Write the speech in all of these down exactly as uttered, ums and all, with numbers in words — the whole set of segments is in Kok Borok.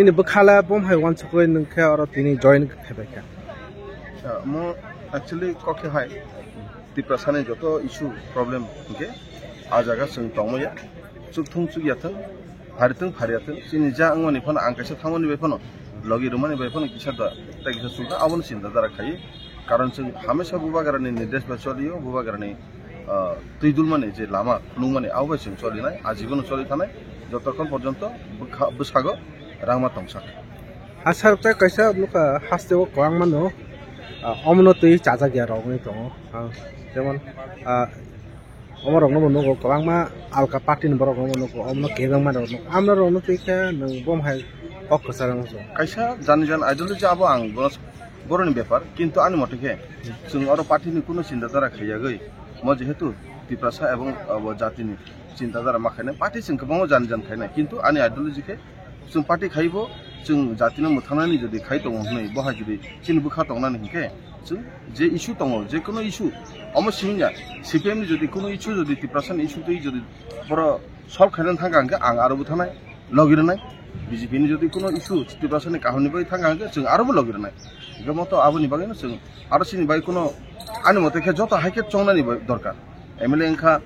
Nini bwkhala bom hai wansukwi nwng khe oro tini join khe bai kha. Mo actually kok khe hai Tiprasani joto issue problem hwnkhe a jaga chwng tongmaya, chukthung chukya thung, phari thung pharya thung, chini ja wngmani phano ang kaisa thangmani bai phano logi rwmani bai phano kisa da tei kisa chukha abono chinta dara khaiwi. Karon chwng hamesa Bubagrani nirdesh bai cholio, Bubagrani ah, twi dulmani je lama phunukmani abo bai chwng cholinai, ajibono choli thanai, jotokhon porjonto bwkha-, bwsago rangma tongsa. Asar tei kaisa nukha hasteo kwbangma no, ah, omono twi chajak ya rok wngwi tongo. Ah, jemon, ah, omo rokno bo nugo kwbangma alka party ni borok rokno nugo, omono kebengma rok nugo. Amno rokno twi khe nwng bom hai kok kwchar wngwi tongo. Kaisa jani jan ideology abo ang bono Boroni bepar, kintu ani mote khe chwng oro party ni kuno chinta dara khaiyagwi, mo jehetu Tiprasa ebong abo jatini chinta dara ma khainai, party chwng kwbangma jan jan khainai, kintu ani ideology khe chwng party khaibo chwng jatino mwthangnani jodi khai tongo hwnwi, bo hai jodi chini bwkha tongnani hinkhe chwng je issue tongo, je kuno issue, omo simi ya, C P M ni jodi kuno issue jodi Tiprasa ni issue twi jodi boro solve khaina thangkha hwnkhe ang aro bwthanai logi rwnai. B J P ni jodi kuno issue Tiprasa ni kaham ni bagwi thangkha hwnkhe chwng aro bo logi rwnai. Hwnkhe mo to aboni bagwi no chwng aro chini bagwi kuno ani mote khe joto hai khe chongnani bai dorkar. M L A wngkha,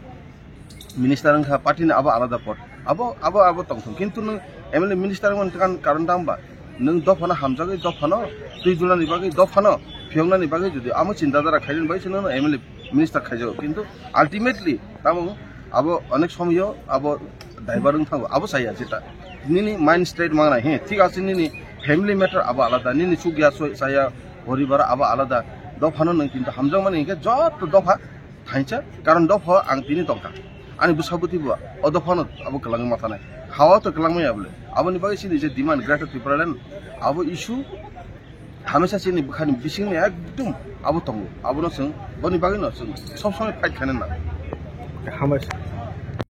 minister wngkha, party ni abo alada pot. Abo, abo, abo tongthung. Kintu nwng M L A minister wngmani kan-, karon tang ba? Nwng dophano hamjagwi, dophano twi dulani bagwi, dophano phiyoknani bagwi jodi amo chinta dara khainani bagwi se nwng M L A minister khaijago. Kintu ultimately tamo abo onek somoyo abo driver wng thango, abo chaya jeta. Nini mind state mangnai, he, thik ase nini family matter abo alada, nini chukya soi-, chaya poribar abo alada. Dophano nwng kintu hamjakmani hinkhe joto dopha thainsa, karon dopha ang tini tongkha. Ani bwsa bwtwi bo o dophano abo kwlangwi ma thanai. Hawa to kwlangmaya bole. Aboni bagwi chini je demand Greater Tipraland abo issue hamesa chini bwkhani bisingni ekdum abo tongo. Abono chwng boni bagwino chwng sob somoi fight khaina nang. Hambai.